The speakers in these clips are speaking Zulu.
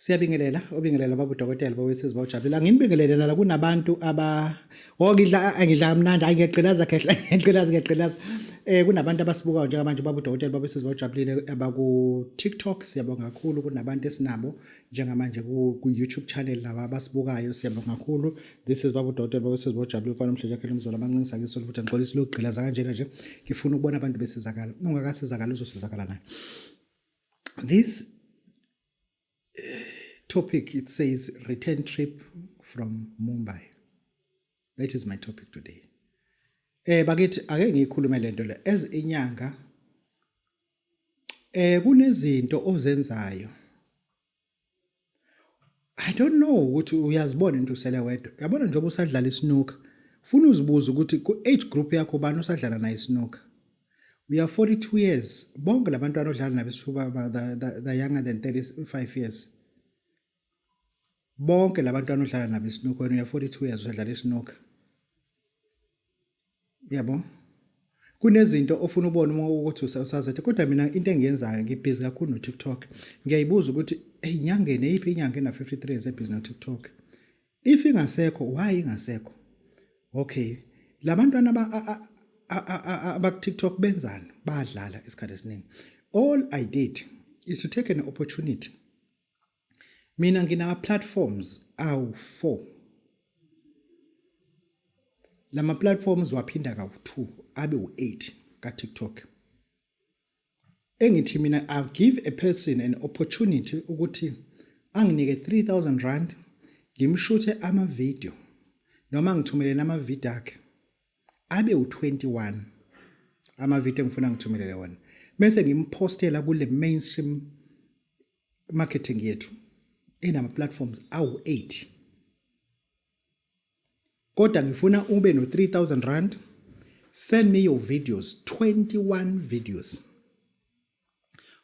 Siyabingelela, obingelela baba udokotela bawesizwe bawujabulile. Anginibingelele nala kunabantu aba oh ngidla ngidla kamnandi, hayi ngiyagqilaza khehla, ngiyagqilaza ngiyagqilaza. Kunabantu abasibukayo njengamanje baba udokotela babesizwe bawujabulile abaku TikTok, siyabonga kakhulu. Kunabantu esinabo njengamanje ku YouTube channel laba abasibukayo, siyabonga kakhulu. This is baba udokotela babesizwe bawujabulile ufana umhleja khehla umzolo amancinisa ngisolo futhi angixolisi lokugqilaza kanjena nje. Ngifuna ukubona abantu besizakala. Ungakasizakala uzosizakala naye. This topic, it says return trip from Mumbai. That is my topic today. Bakithi ake ngiyikhulume lento le as inyanga kunezinto ozenzayo. I don't know ukuthi uyazibona into usele wedwa. Yabona njengoba usadlala isnooker, ufuna uzibuza ukuthi ku age group yakho bani osadlala naye isnooker. We are 42 years. Bonke labantwana odlala nabo isithuba the younger than 35 years. Bonke labantwana odlala nabo isnooker wena uya 42 years usadlala isnooker. Yabo? Kunezinto ofuna ubone uma ukuthi usazethe kodwa mina into engiyenzayo ngibhizi kakhulu no TikTok. Ngiyayibuza ukuthi eyinyangeni eyiphi inyanga ena 53 years ebhizi no TikTok. If ingasekho why ingasekho? Okay. Labantwana aba ku TikTok benzani? Badlala isikhathi esiningi. All I did is to take an opportunity. Mina nginama platforms awu 4. Lama platforms waphinda kawu-2 abe u-8 ka TikTok. Engithi mina I'll give a person an opportunity ukuthi anginike 3000 rand ngimshuthe ama video noma ngithumelele ama video akhe abe u21 ama video engifuna ngithumelele wona bese ngimphostela kule mainstream marketing yethu enama platforms awu8. Kodwa ngifuna ube no 3000 rand. Send me your videos, 21 videos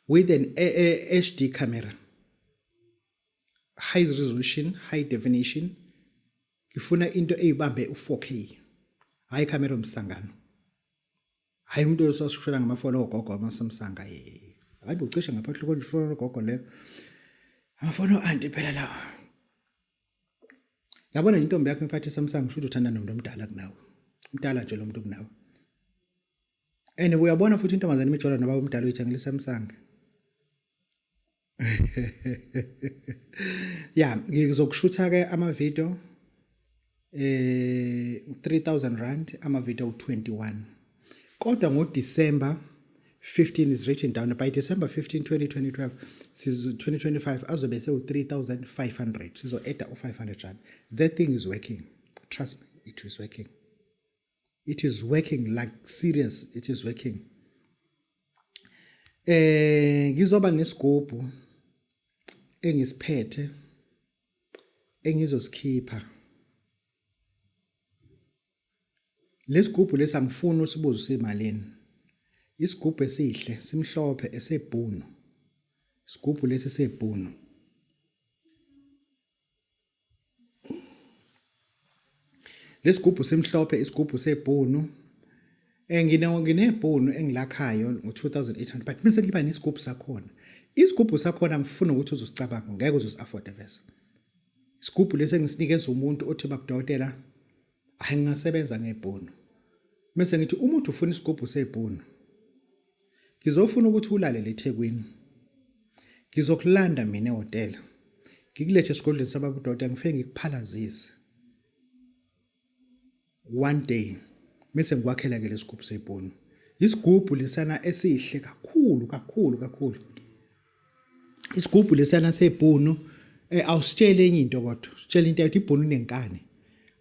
with an HD camera, high resolution, high definition. Ngifuna into eyibambe u4K, hayi camera omsangano, hayi umuntu osashushela ngamafoni ogogo ama-Samsung. Hayi bo, cishe ngaphandle konje ifoni ogogo leyo, amafoni o-anti phela lawa. Yabona intombi yakho iphathe Samsung, kusho ukuthi uthanda nomuntu omdala kunawe, umdala nje lo muntu kunawe. And uyabona futhi intombazane imijola nobaba omdala uyithengela iSamsung. Ya, ngizokushutha ke ama video 3000 rand, ama video u21. Kodwa ngo December 15 is written down, by December 15 2012 sizo 2025 azobe sewu 3500, sizo add u500 rand. That thing is working, trust me, it is working, it is working like serious, it is working. Ngizoba nesigubhu engisiphethe engizosikhipha. Lesigubhu lesi angifuni usibuze usimalini. Isigubhu esihle simhlophe esebhunu. Isigubhu lesi sebhunu. Lesigubhu simhlophe, isigubhu sebhunu. Nginebhunu engilakhayo ngo-2800, but mase liba nesigubhu sakhona. Isigubhu sakhona ngifuna ukuthi uzosicabanga, ngeke uzosi-afford vese. Isigubhu lesi engisinikeza umuntu othi babudokotela, hayi ngingasebenza ngebhunu. Mese ngithi umuntu ufuna isigubhu sebhunu. Ngizofuna ukuthi ulalele eThekwini. Ngizokulanda mina ehhotela. Ngikulethe esigodlweni sababudokotela ngifike ngikuphalazise. One day mese ngikwakhela ke lesigubhu sebhunu. Isigubhu lesana esihle kakhulu kakhulu kakhulu. Isigubhu lesana sebhunu awusitshele enye into kodwa. Sitshela into eyodwa, ibhunu inenkani.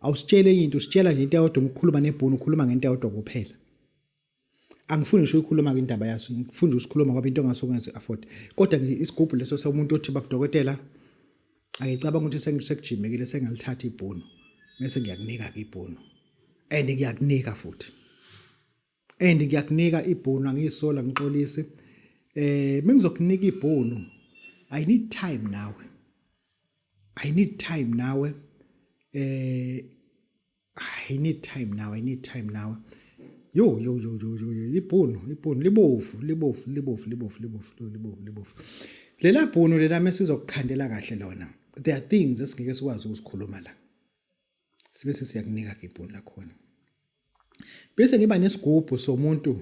Awusitshele enye into, usitshela nje into eyodwa, ukukhuluma nebhunu ukhuluma ngento eyodwa kuphela. Angifuni ngisho ukukhuluma ke indaba yaso, ngifuna nje ukusikhuluma ngoba into ongase ungazi afford. Kodwa nje isigubhu leso somuntu othi babudokotela angicabanga ukuthi sengisekujimekile sengalithatha ibhunu bese ngiyakunika ke ibhunu. And ngiyakunika futhi. And ngiyakunika ibhunu, angiyisola ngixolisi. Mengizokunika ibhunu I need time nawe. I need time nawe. I need time now, I need time now. Yo yo yo yo yo yo, ibhunu, ibhunu libovu, libovu, libovu, libovu, libovu, libovu, libovu. Lela bhunu lela mesizokukhandela kahle lona. There are things esingeke sikwazi ukuzikhuluma la. Sibe sesiyakunika ke ibhunu lakhona. Bese ngiba nesigubhu somuntu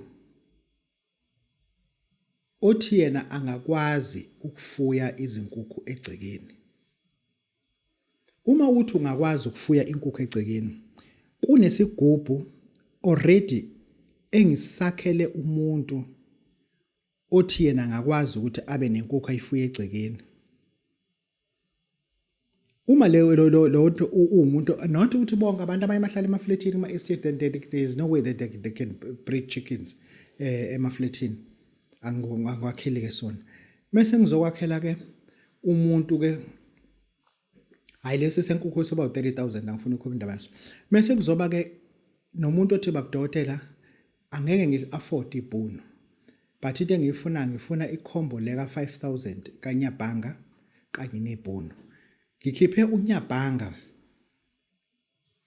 othi yena angakwazi ukufuya izinkukhu egcekeni. Uma uthi ungakwazi ukufuya inkukhu egcekeni, kunesigubhu already engisakhele umuntu othi yena angakwazi ukuthi abe nenkukhu ayifuye egcekeni. Uma leyo lo lo lo uwumuntu not ukuthi bonke abantu abanye bahlala emafletini kuma estate then there is no way that they can breed chickens eh emafletini angikwakheli ke sona mase ngizokwakhela ke umuntu ke hayi lesi senkukhu soba u30000 angifuni ukukhuluma indaba yaso mase kuzoba ke nomuntu othi babudokotela angeke ngili afford ibhunu but into engiyifuna ngifuna ikhombo leka 5000 kanyabhanga kanye nebhunu ngikhiphe unyabhanga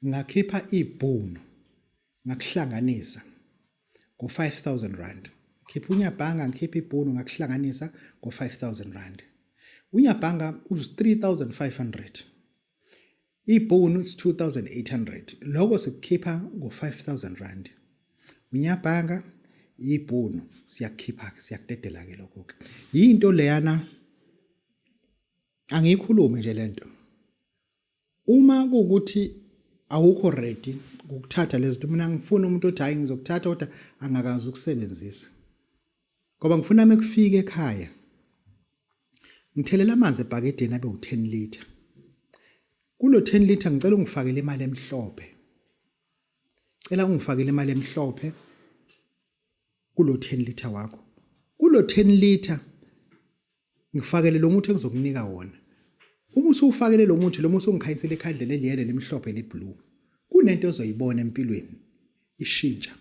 ngakhipha ibhunu ngakuhlanganisa ngo-5000 rand khipha unyabhanga ngikhipha ibhunu ngakuhlanganisa ngo-5000 rand unyabhanga uz-3500 Ibhunu it's 2800 lokho sikukhipha ngo-5000 rand unyabhanga ibhunu siyakukhipha ke siyakudedela ke lokho ke yinto leyana angiyikhulume nje lento uma kuwukuthi awukho ready ukuthatha lezi zinto mina ngifuna umuntu othi hayi ngizokuthatha kodwa angakazi ukusebenzisa ngoba ngifuna mekufika ekhaya Ngithelela amanzi ebhakedeni abe u-10 litre. Kulo 10 litre ngicela ungifakele imali emhlophe. Cela ungifakele imali emhlophe kulo 10 litre wakho. Kulo 10 litre ngifakele lo muthi engizokunika wona. Uma usuwufakele lo muthi lo muthi ungikhanyisele ikhandlela eliyele limhlophe liblue. Kunento ozoyibona empilweni ishintsha.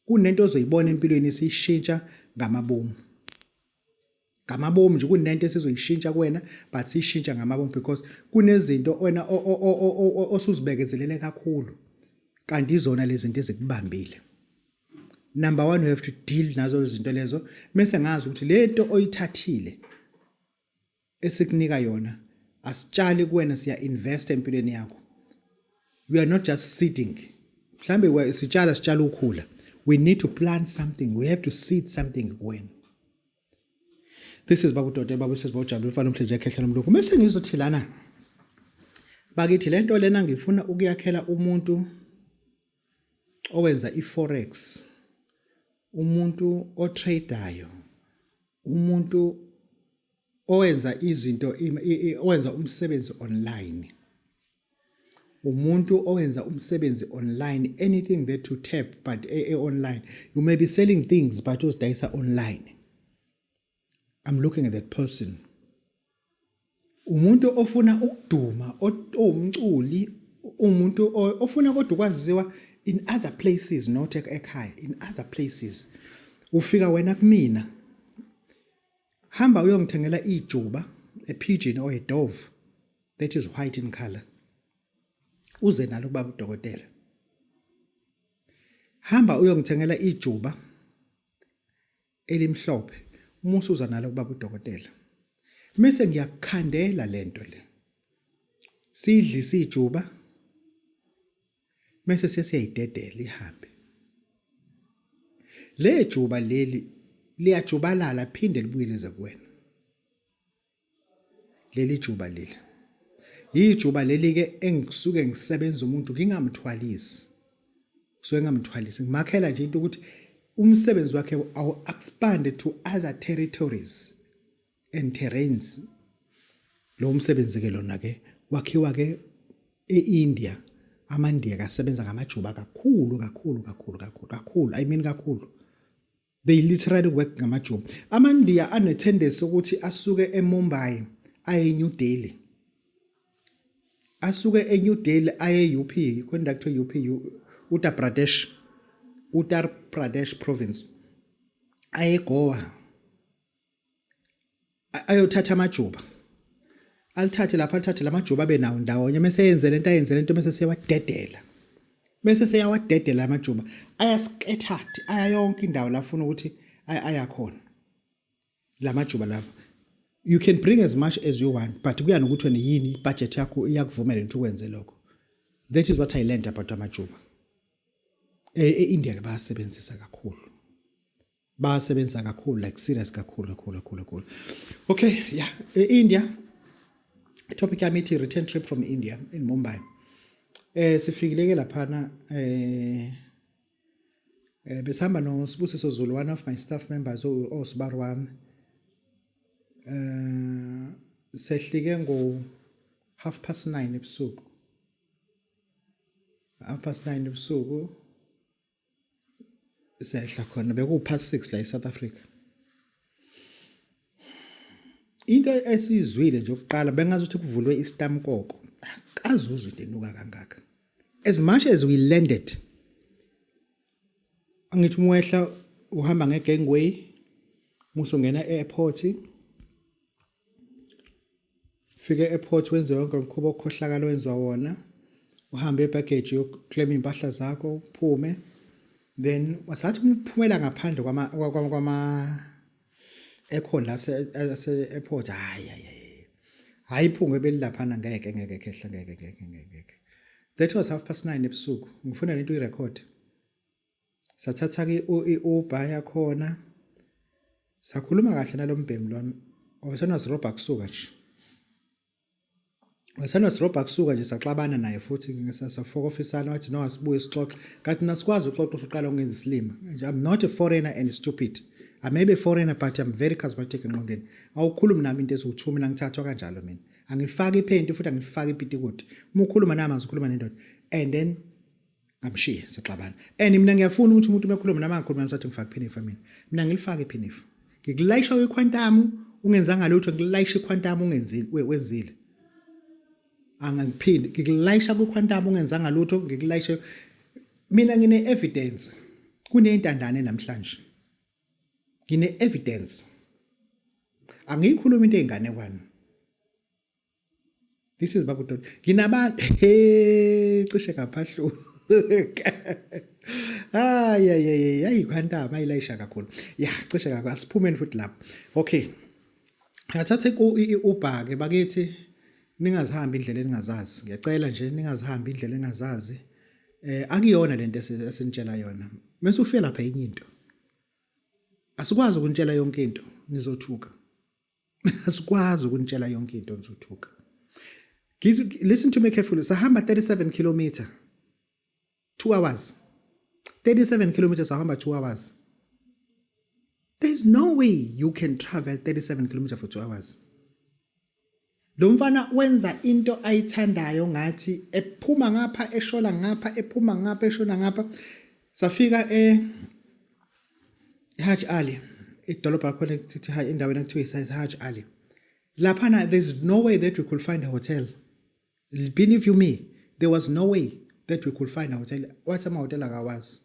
Kunento ozoyibona empilweni isishintsha ngamabomu. Ngamabomu nje kunento esizoyishintsha kuwena but siyishintsha ngamabomu because kunezinto wena osuzibekezelele kakhulu kanti izona lezi zinto ezikubambile. Number 1 you have to deal nazo izinto lezo mese ngazi ukuthi lento oyithathile esikunika yona asitshali kuwena siya invest empilweni yakho we are not just sitting mhlambe sitshala sitshala ukhula we need to plant something we have to seed something kuwena this is babu Dodela babu sisi bawujabule mfana omhle nje ekhehla lomlungu mase ngizothi lana bakithi lento lena ngifuna ukuyakhela umuntu owenza iforex umuntu otradeayo umuntu owenza izinto owenza umsebenzi online umuntu owenza umsebenzi online anything that you tap but e, e online you may be selling things but uzidayisa online i'm looking at that person umuntu ofuna ukuduma owumculi umuntu ofuna kodwa ukwaziwa in other places not ekhaya in other places ufika wena kumina hamba uyongithengela ijuba a pigeon or a dove that is white in color uze nalo kubaba udokotela hamba uyongithengela ijuba elimhlophe uma usuza nalo kubaba udokotela mese ngiyakukhandela lento le sidlisa ijuba mese sesiyayidedela ihambe le juba leli liyajubalala phinde libuye lize kuwena leli juba leli yijuba leli ke engisuke ngisebenza umuntu ngingamthwalisi kusuke ngingamthwalisi ngimakhela nje into ukuthi umsebenzi wakhe awu expand to other territories and terrains lo msebenzi ke lona ke wakhiwa ke eIndia amaNdiya kasebenza ngamajuba kakhulu kakhulu kakhulu kakhulu kakhulu i mean kakhulu They literally work ngamajuba. AmaNdiya ane-tendency ukuthi asuke eMumbai aye eNew Delhi. Asuke eNew Delhi aye e-UP, khona kuthiwa UP, Uttar Pradesh, Uttar Pradesh province. Aye eGoa. Ayothatha amajuba. Alithathe lapha alithathe lamajuba abe nawo ndawonye mese yenze lento ayenze lento mese seyawadedela. Bese seyawadedela amajuba aya scattered aya yonke indawo la afuna ukuthi aya khona lamajuba lapha. You can bring as much as you want, but kuya nokuthi wena yini ibudget yakho iyakuvumela ukuthi ukwenze lokho. That is what I learned about amajuba. E-India ke bayasebenzisa kakhulu. Bayasebenzisa kakhulu, like serious kakhulu kakhulu kakhulu kakhulu. Okay, yeah, e-India topic yami ithi return trip from India in Mumbai. Sifikile ke laphana, besihamba no Sibusiso Zulu, one of my staff members, osibari wami. Sehlike ngo 9:30 ebusuku. 9:30 ebusuku sehla khona, beku past 6 la eSouth Africa. Into esiyizwile nje ukuqala bengazi ukuthi kuvulwe istamkoko, akazuzwa into enuka kangaka. As much as we landed, angithi uma wehla uhamba ngegangway, musungena e-airport, fike e-airport wenze yonke umkhuba okhohlakala wenziwa wona, uhambe ebaggage yokuclaim impahla zakho, uphume. Then wasathi uphumela ngaphandle kwama aircon la ase airport, hayi hayi hayi, iphunga ebelilaphana, ngeke ngeke khehla, ngeke ngeke ngeke ngeke. That was 9:30 ebusuku. Ngifuna lento uyirecord. Sathatha ke i-Uber yakhona, sakhuluma kahle nalombhemi lona wasana sirobha kusuka nje, wasana sirobha kusuka nje, saxabana naye futhi safokofisana. Wathi no, asibuye sixoxe. Kanti nasikwazi uxoxa, usuqala ukungenza isilima. I'm not a foreigner and stupid. I may be a foreigner, but I'm very charismatic engqondweni. Awukhulumi nami into eziwu-2, mina ngithathwa kanjalo. Mina angilifaki iphenti futhi angilifaki ipitikoti. Uma ukhuluma nami, azikhuluma nendoda. And then ngamshiya, saxabana. And mina ngiyafuna ukuthi umuntu uma ekhuluma nami angakhuluma sathi ngifaka iphinifa. Mina ngilifaka iphinifa, ngikulayisha kwiquantum ungenzanga lutho, ngikulayisha iquantum ungenzile, wenzile, angiphindi. Ngikulayisha kwiquantum ungenzanga lutho, ngikulayisha. Mina ngine evidence kunentandane namhlanje, ngine evidence, angiyikhuluma into eyinganekwane. This is Babu Dot. Nginabantu, he, cishe ngaphahluka. Ay ay ay ay, quantum ayilayisha kakhulu. Yeah, cishe kakhulu. Asiphumeni futhi lapho. Okay. Ngathatha i-Uber ke bakithi, ningazihambi indlela eningazazi. Ngiyacela nje, ningazihambi indlela engazazi. Akuyona lento esinitshela yona. Mase ufika lapha enye into. Asikwazi ukunitshela yonke into, nizothuka. Asikwazi ukunitshela yonke into, nizothuka. Listen to me carefully. Sahamba 37 kilometer. 2 hours. 37 kilometers sahamba 2 hours. There's no way you can travel 37 kilometers for 2 hours. Lo mfana wenza into ayithandayo, ngathi ephuma ngapha eshola ngapha, ephuma ngapha eshona ngapha. Safika e Haj Ali, idolobha lakhona kuthi endaweni ekuthiwa is Haj Ali. Laphana there's no way that we could find a hotel. Believe you me, there was no way that we could find a hotel. Wathi amahhotela akawazi.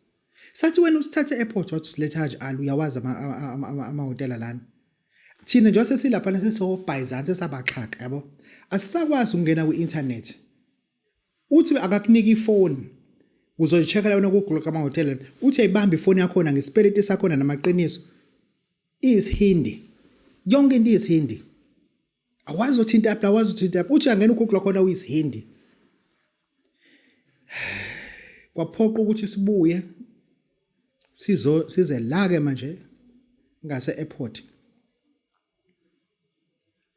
Sathi wena usithathe airport, wathi usilethe Haj Ali, uyawazi amahhotela lana. Thina nje sesilapha sesobhayizansi, sesabaxhaka yabo. Asisakwazi ukungena kwi-internet. Uthi akakunika ifoni, uzoyi-check-a wena ku-Google amahhotela. Uthi ayibambe ifoni yakhona ngesipeleti sakhona namaqiniso. Isihindi. Yonke into isihindi. Awazi uthinta apha, awazi uthinta apha. Uthi uyangena uGoogle khona uyisihindi. Kwaphoqa ukuthi sibuye sizo size la ke manje ngase airport.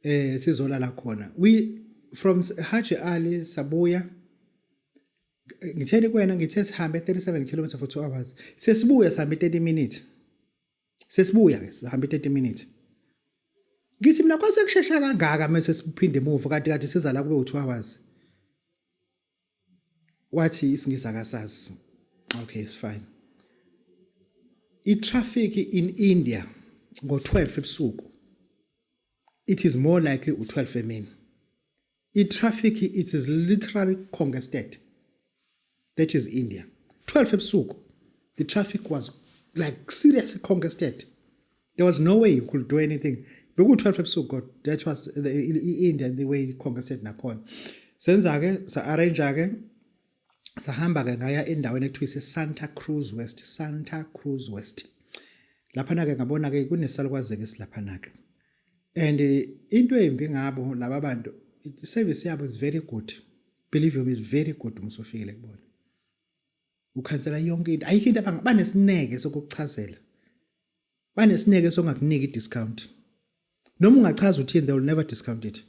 Sizolala khona. We from Haji Ali sabuya, ngitheni kuwena, ngithe sihambe 37 km for 2 hours. Sesibuya sihambe 30 minutes. Sesibuya ke sihambe 30 minutes. Ngithi mina kwase kushesha kangaka mase siphinde emuva, kanti siza la kube u2 hours. Wathi isingisi akasazi. Okay, it's fine. I-traffic in India ngo-12 ebusuku, it is more likely u-12 emini. I-traffic, it is literally congested. That is India. 12 ebusuku, the traffic was like seriously congested. There was no way you could do anything. Beku 12 ebusuku, God, that was the India, the way congested nakhona. Senza ke, sa arrange ke, sahamba ke ngaya endaweni ekuthiwa ise Santa Cruz West, Santa Cruz West. Lapha na ke ngabona ke kunesalukwazi ke silaphana ke. And into embi ngabo laba bantu, service yabo is very good. Believe you me, is very good. Uma usufikile kubona, ukhansela yonke into, ayikho into, banesineke sokukuchazela, banesineke sokungakunika i-discount. Noma ungachaza uthini, they will never discount it.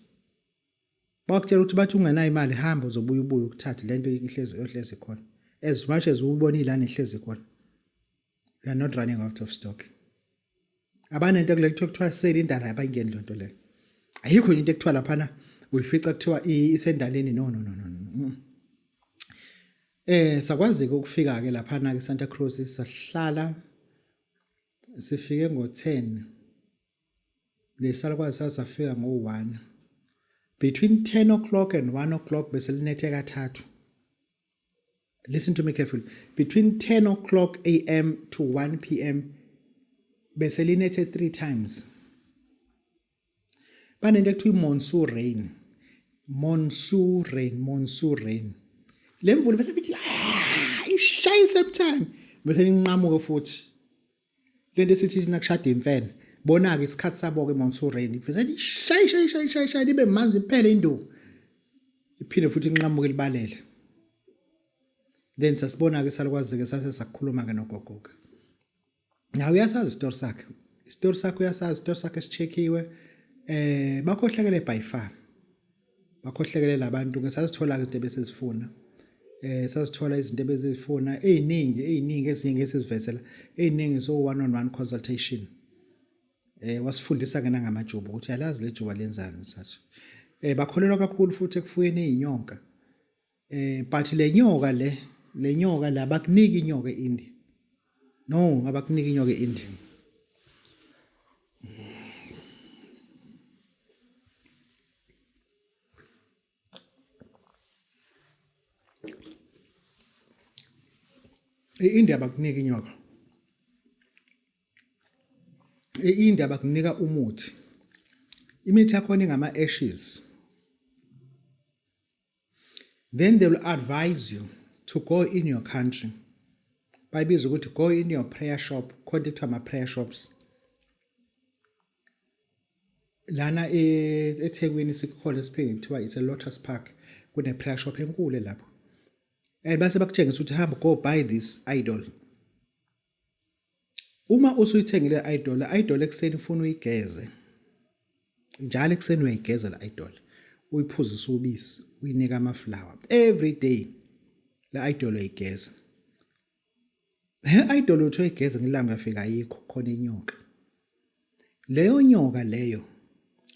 Bakutshela ukuthi bathi ungenayo imali, hamba, uzobuya ubuye ukuthathe lento. Ihlezi, yohlezi khona. As much as ubonile lana, ihlezi khona. We are not running out of stock. Abanento kule kuthiwa sale indala, abayingeni lento leyo. Ayikho into ekuthiwa laphana uyifica kuthiwa isendaleni. No, no, no, no, no. Sakwazi ke ukufika ke laphana ke Santa Cruz, sahlala. Sifike ngo10, lesalukwazi sasafika ngo1. Between 10 o'clock and 1 o'clock bese linethe kathathu. Listen to me carefully: between 10 o'clock am to 1 p.m. bese linethe 3 times. Banento ekuthiwa i-monsoon rain, monsoon rain, monsoon rain. Le mvula bese ithi ishaye same time, bese inqamuke futhi. Lento esithi thina kushada imfene, bona ke isikhathi sabo ke monsoon rain, bese ishaye, shaye, shaye, shaye, shaye, libe manzi iphele induku, iphinde futhi inqamuke, libalele. Then sasibona ke salukwazi ke, sase sakhuluma ke nogogo ke. Nawe uyasazi isitori sakhe, isitori sakhe uyasazi, isitori sakhe sicheckiwe. Bakhohlakele by far, bakhohlekele labantu ke. Sasithola izinto ebesizifuna, sasithola izinto ebesizifuna eziningi, eziningi, ezinye ngesizivezela eziningi. So one on one consultation, wasifundisa ke nangamajuba ukuthi yalazi le juba lenzani sathi. Bakholelwa kakhulu futhi ekufuyeni izinyoka, but le nyoka le nyoka la, bakunika inyoka eIndia? No, abakunika inyoka eIndia. E-India bakunika inyoka. E-India bakunika umuthi. Imithi yakhona ingama-ashes. Then they will advise you to go in your country. Bayibiza ukuthi go in your prayer shop, khona kuthiwa ama-prayer shops. Lana eThekwini sikhona esiphingini kuthiwa it's a Lotus Park, kune prayer shop enkulu lapho. And base bakutshengisa ukuthi hamba, go buy this idol. Uma usuyithengile idol, idol ekuseni ufuna uyigeze. Njalo ekuseni uyayigeza la idol. Uyiphuzisa ubisi, uyinika ama flower every day. La idol uyayigeza. Idol uthi uyigeza ngelanga, yafika ayikho, khona inyoka. Leyo nyoka leyo,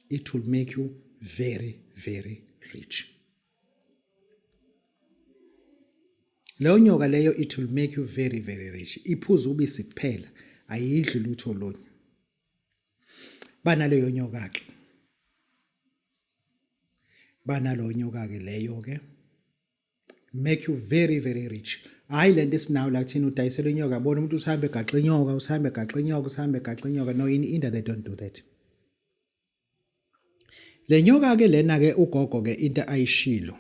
it will make you very, very rich. Leyo nyoka leyo, it will make you very, very rich. Iphuza ubisi kuphela, ayidli lutho olunye. Banaleyo nyoka ke, banalo nyoka ke leyo ke, make you very, very rich. Hayi lento esinayo la thina, udayisela inyoka, bona umuntu usihambe egaxa inyoka, usihambe egaxa inyoka, usihambe egaxa inyoka. No, in India they don't do that. Le nyoka ke lena ke, ugogo ke into ayishilo,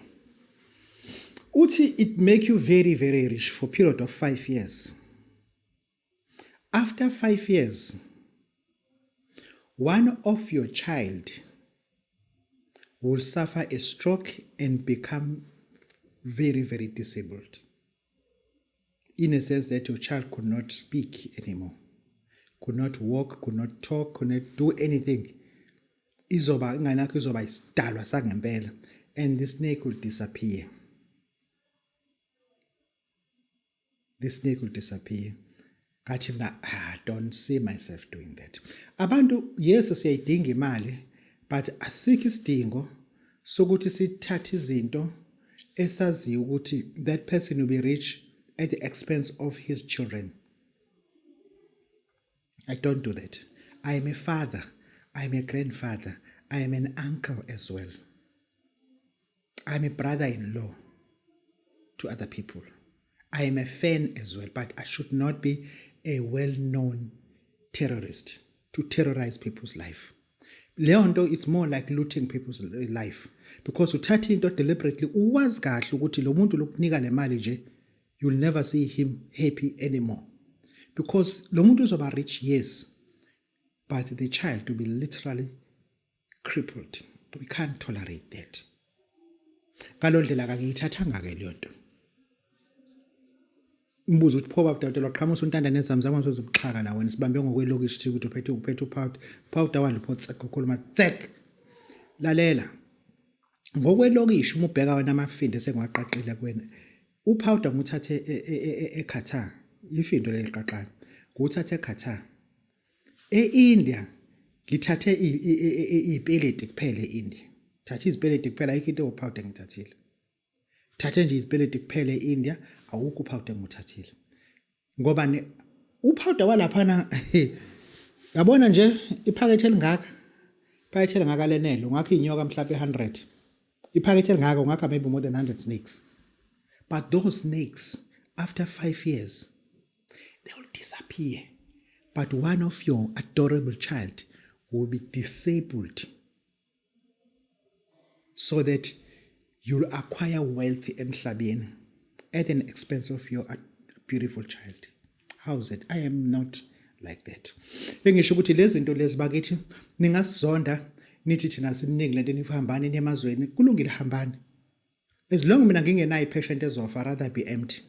uthi it make you very, very rich for period of 5 years. After 5 years, one of your child will suffer a stroke and become very, very disabled, in a sense that your child could not speak anymore, could not walk, could not talk, could not do anything. Izoba ingane yakho izoba isidalwa sangempela, and the snake will disappear. The snake will disappear. Ngathi mina, I don't see myself doing that. Abantu, yes, siyayidinga imali, but asikho isidingo sokuthi sithathe izinto esaziyo ukuthi that person will be rich at the expense of his children. I don't do that. I am a father, I am a grandfather, I am an uncle as well. I'm a brother-in-law to other people. I am a fan as well, but I should not be a well-known terrorist to terrorize people's life. Leyo nto, it's more like looting people's life, because uthatha into deliberately, uwazi kahle ukuthi lo muntu lokunika le mali nje, you'll never see him happy anymore, because lo muntu uzoba rich, yes, but the child will be literally Crippled. We can't tolerate that. Ngalondlela akangiyithathanga ke leyo nto. Umbuzo uthi pho babudawutela waqhamusa untanda nezamzama sozobuxhaka la wena sibambe ngokwelokishi thi ukuthi uphethe uphethe upowder powder wani pho tsek ukhuluma tsek lalela ngokwelokishi uma ubheka wena amafindo esengiwaqaqile kuwena upowder nguthathe eQatar ifindo leli qaqayo nguthathe eQatar E-India ngithathe iy'peleti kuphela e-India. Thatha izipeleti kuphela ayikho into ewuphawuda engithathile. Thathe nje izipeleti kuphela e-India awukho uphawuda enguthathile. Ngoba ne uphawuda walaphana yabona nje iphakethe elingaka iphakethe elingaka lenele ungakha iy'nyoka mhlawumbe 100 iphakethe elingaka ungakha maybe more than 100 snakes but those snakes after 5 years they will disappear but one of your adorable child will be disabled so that you'll acquire wealth emhlabeni at an expense of your beautiful child. How's it? I am not like that. Engisho ukuthi lezi zinto lezi bakithi ningasizonda nithi thina siningi lento nifahambani nemazweni kulungile hambani. As long mina ngingenayo patient ezofa rather be empty.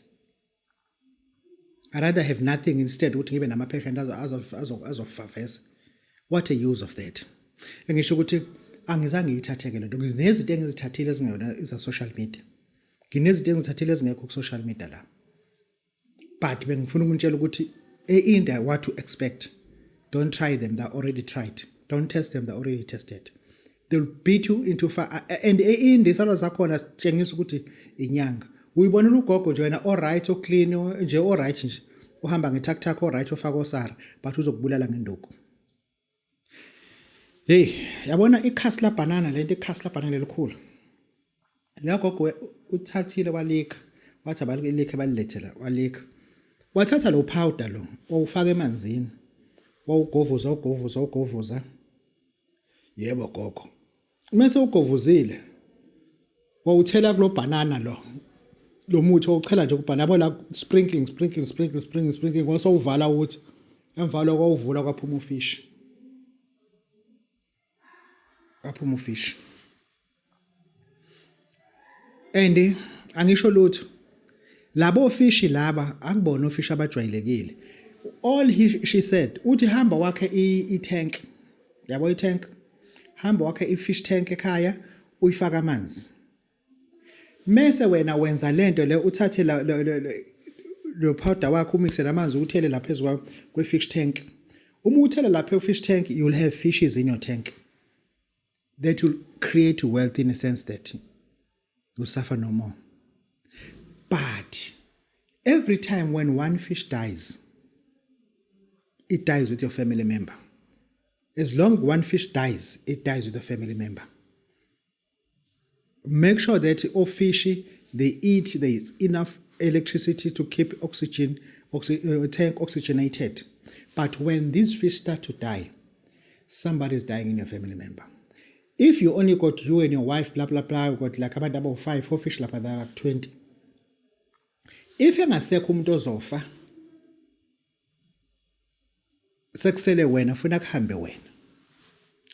I rather have nothing instead ukuthi ngibe nama patient azofavesa. What a use of that. Engisho ukuthi angizange ngiyithatheke lento nginezinto engizithathile ezingeyona iza social media. Nginezinto engizithathile ezingekho ku social media la. But bengifuna ukunitshela ukuthi e-India what to expect. Don't try them, they already tried. Don't test them, they already tested. They'll beat you into fire and e-India isalo sakhona sitshengisa ukuthi inyanga. Uyibonela ugogo nje wena alright oclean nje alright nje uhamba nge-tak-tak alright ufaka osara but uzokubulala ngenduku. Hey, yabona ikhasi la banana lento ikhasi la banana elikhulu. Leyagogo uthathile walikha wathi abalikhe balilethela walikha. Wathatha lo powder lo wawufaka emanzini. Wawugovuza ugovuza ugovuza. Yebo gogo. Mese ugovuzile wawuthela kulo banana lo lo muthi owuchela nje kubhanana yabo la sprinkling sprinkling sprinkling sprinkling sprinkling ngose uvala ukuthi emva lokho wawuvula kwaphuma ufish kwaphuma ufish and angisho lutho labo fishi laba akubona ofishi abajwayelekile all he, she said uthi hamba wakhe i-tank yabo i-tank hamba wakhe i-fish tank ekhaya uyifaka amanzi mese wena wenza lento le uthathe lo powder wakho umixe namanzi uthele lapha phezulu kwe-fish tank uma uthela lapha e-fish tank you'll have fishes in your tank that will create wealth in a sense that you suffer no more. But every time when one fish dies, it dies with your family member. As long one fish dies, it dies with the family member. Make sure that all fish they eat, there is enough electricity to keep oxygen oxy, tank oxygenated. But when these fish start to die, somebody is dying in your family member. If you only got you and your wife, blah blah blah, you got like abantu about 5, 4 fish lapha they are like 20. If engasekho umuntu ozofa sekusele wena funa kuhambe wena.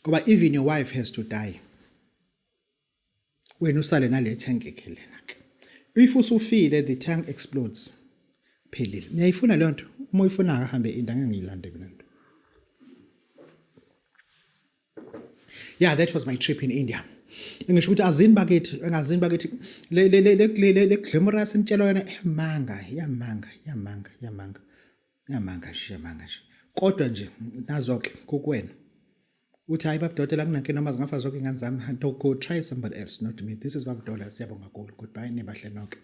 Ngoba even your wife has to die. Wena usale nale tank ke lena ke. If usufile the tank explodes. Phelile. Niyayifuna leyo nto? Uma uyifuna akahambe into angeke ngiyilande mina nto. Yeah, that was my trip in India. Ngisho ukuthi azini bakithi, engazini bakithi le le le le le glamorous nitshela yona emanga, yamanga, yamanga, yamanga. Yamanga nje, yamanga nje. Kodwa nje nazo ke kukuwena. Uthi hayi babudokotela kunankinga noma zingafa zonke ingane zami. Don't go try somebody else not me. This is babudokotela siyabonga kakhulu. Goodbye nibahle nonke.